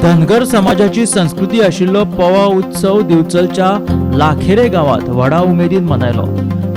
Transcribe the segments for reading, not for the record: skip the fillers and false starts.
धनगर समाजाची संस्कृती आशिल्लो पोवा उत्सव दिवचलच्या लाखेरे गांवात व्हडा उमेदीन मनयलो.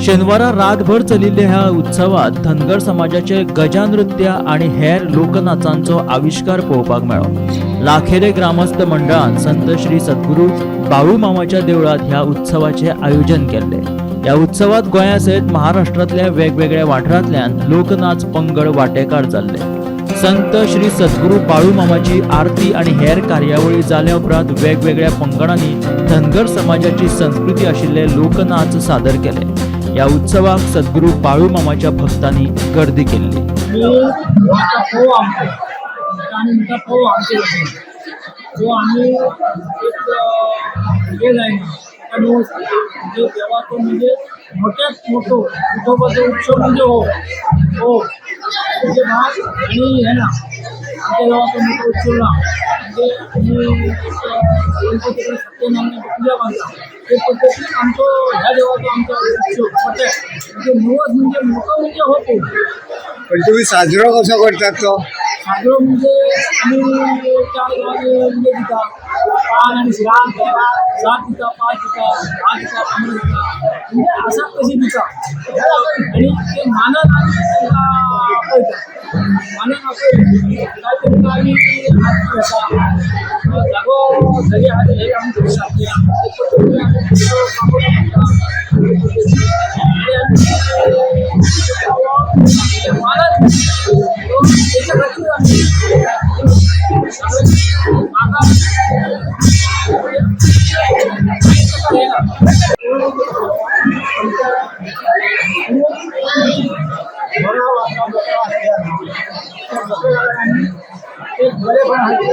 शेनवारा रातभर चलिल्ल्या ह्या उत्सवात धनगर समाजाचे गजानृत्य आणि हेर लोकनाचांचो आविष्कार पळोवपाक मेळ्ळो. लाखेरे ग्रामस्थ मंडळान संत श्री सद्गुरू बाळू मामाच्या देवळात ह्या उत्सवाचे आयोजन केल्ले. ह्या उत्सवात गोंया सयत महाराष्ट्रांतल्या वेगवेगळ्या वाठारांतल्यान लोकनाच पंगड वांटेकार जाल्ले. संत श्री सद्गुरू बाळू मामाची आरती आणि हेर कार्यावळी जाल्या उपरांत वेगवेगळ्या पंगडांनी धनगर समाजाची संस्कृती आशिल्ले लोकनाच सादर केले. ह्या उत्सवाक सद्गुरू बाळू मामाच्या भक्तांनी गर्दी केल्ली. मी आता पोव आमचो आनी म्हणटा पोव आमचे भशेन. सो आमी एक हें जायना ताका नवस म्हणजे देवाचो म्हणजे मोठ्यात मोठो विठोबाचो उत्सव म्हणजे हो हो म्हणजे भात आनी हें ना, आमच्या देवाचो मोठो उत्सव ना. म्हणजे आमी एक गणपती कडेन सत्यनारायणाची पुजा बांदता ते पद्दतीन आमचो ह्या देवाचो आमचो उत्सव मोठ्या म्हणजे नवस म्हणजे मोठो म्हणजे हो पोव. पण तुम्ही साजरो कसो करतात तो? साजरो म्हणजे आमी चार गांवांनी म्हणजे दिता पान आनी शिरा, सात दिता, पांच दिता, 10 दिता, 15 दिता, म्हणजे आसा तशी दिता आनी ते मानान आमी तांकां आपयता. मानान आपयले काय तांकां आमी आरती घेता. जागो जागे आहा ते आमी करूं शकता ते पद्दतीन आमी पापड म्हणटा ते पद्दतीन आनी आमी मानान तेच्या खातीर आमी म्हाका एक बरेपण आमी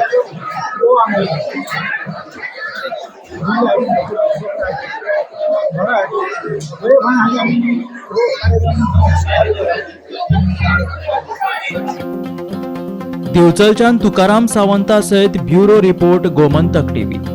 दिवचलच्यान तुकाराम सावंता सयत ब्युरो रिपोर्ट, गोमंतक टीव्ही.